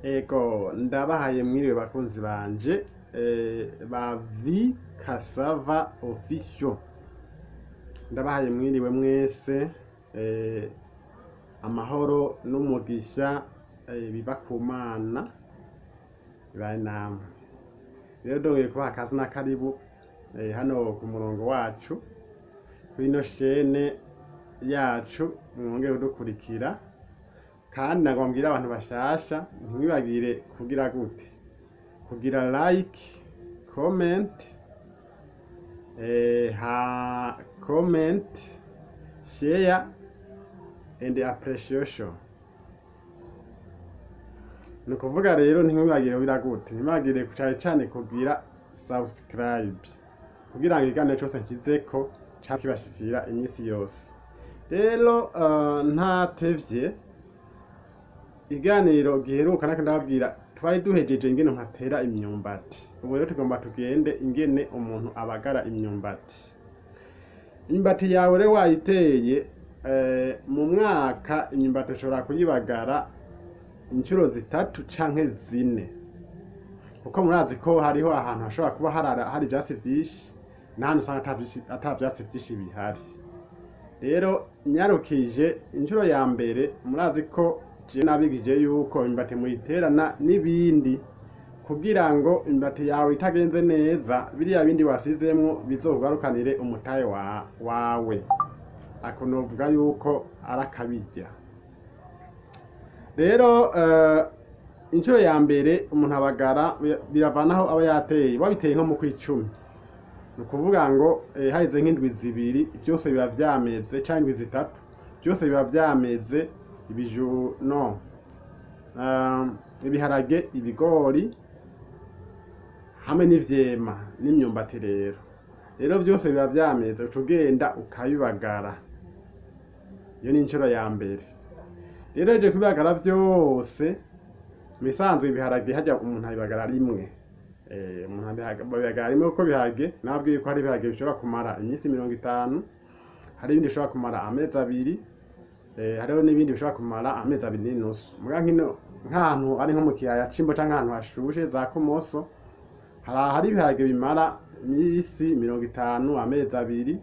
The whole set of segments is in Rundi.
Ego ndabahaye mwiriwe bakunzi banje ba V Cassava Official, ndabahaye mwiriwe mwese, amahoro n'umugisha biva ku Mana bibaye namwe. Rero ndongeye kubaha akazi na karibu hano ku murongo wacu kuri ino shene yacu, mwongere kudukurikira. Kandi nagomba mbwire abantu bashasha, ntimwibagire kugira gute? Kugira like, comment, ha comment, share and appreciation. Ni ukuvuga rero ntimwibagire kugira gute? Ntimwibagire cane cane kugira subscribe kugira ngo ikiganiro cose nshizeko canke kibashikira iminsi yose. Rero ntatevye, ikiganiro giheruka nako ndababwira twari duhejeje ingene umuntu atera imyumbati. Ubu rero tugomba tugende ingene umuntu abagara imyumbati. Imyumbati yawe rero wayiteye, mu mwaka imyumbati ushobora kuyibagara inshuro 3 canke 4, kuko murazi ko hariho ahantu hashobora kuba hari ivyatsi vyinshi n'ahantu usanga ata vyatsi vyinshi bihari. Rero nyarukije inshuro ya mbere, murazi ko jewe nabigije yuko imyumbati muyiterana n'ibindi kugira ngo imyumbati yawe itagenze neza, biriya bindi wasizemwo bizokugarukanire umutahe wawe. Ako novuga yuko ari akabirya. Rero inshuro ya mbere umuntu abagara biravana aho aba yateye. Wabiteye nko mu kw'icumi, ni ukuvuga ngo haheze nk'indwi 2 byose biba vyameze, canke indwi 3 byose biba vyameze, ibiju no ibiharage, ibigori hamwe n'ivyema n'imyumbati. Rero byose biba vyameze, uca ugenda ukabibagara. Iyo ni inshuro ya mbere. Rero uhejeje kubibagara vyose, misanzwe ibiharage harya umuntu abibagara rimwe, umuntu abibagara rimwe, kuko ibiharage nababwiye ko hari ibiharage bishobora kumara iminsi 50, hari ibindi bishobora kumara amezi 2, hariho n'ibindi bishobora kumara amezi 2.5. Muga nkino nk'ahantu ari nko mu kiyaya c'Imbo canke ahantu hashushe za Kumoso, hari ibiharage bimara iminsi 50, amezi 2.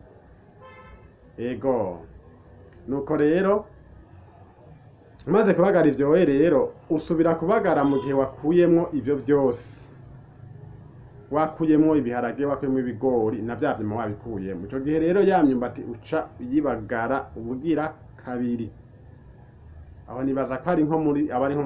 Ego nuko rero umaze kubagara ivyo, we rero usubira kubagara mu gihe wakuyemwo ivyo vyose, wakuyemwo ibiharage, wakuyemwo ibigori na vya vyema wabikuyemwo. Ico gihe rero ya myumbati uca uyibagara ubugira kabiri. Aho nibaza ko ari nko muri aba ari nko